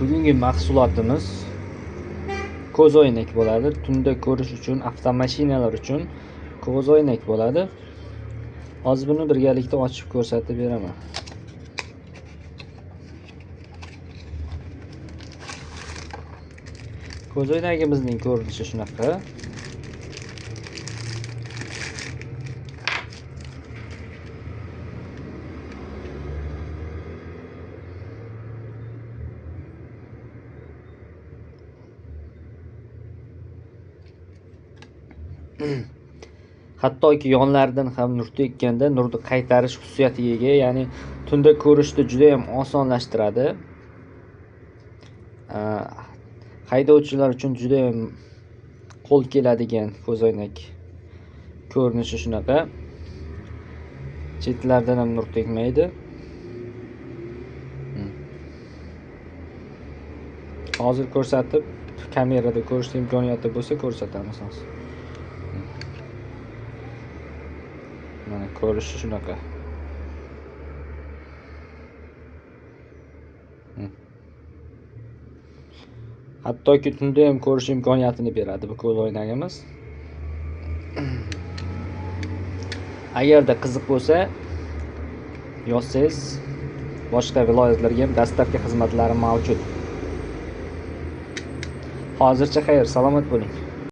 Bugungi mahsulotimiz ko'zoynak bo'ladi. Tunda ko'rish uchun, avtomashinalar uchun ko'zoynak bo'ladi. Hozir buni birgalikda ochib ko'rsatib beraman. Ko'zoynagimizning ko'rinishi shunaqa. Hattoki yonlaridan ham nur tekkanda nurni qaytarish xususiyatiga ega, ya'ni tunda ko'rishni juda ham osonlashtiradi. Haydovchilar uchun juda ham qo'l keladigan ko'zoynak. Ko'rinishi shunaqa. Chetlardan ham nur tegmaydi. Hozir ko'rsatib, kamerada ko'rish imkoniyati bo'lsa ko'rsatamiz hozir. Mana ko'rishi shunaqa. Hattoki tunda ham ko'rish imkoniyatini beradi bu ko'zoynagimiz. Agarda qiziq bo'lsa, yozsangiz boshqa viloyatlarga ham dastavka xizmatlari mavjud. Hozircha xayr, salomat bo'ling.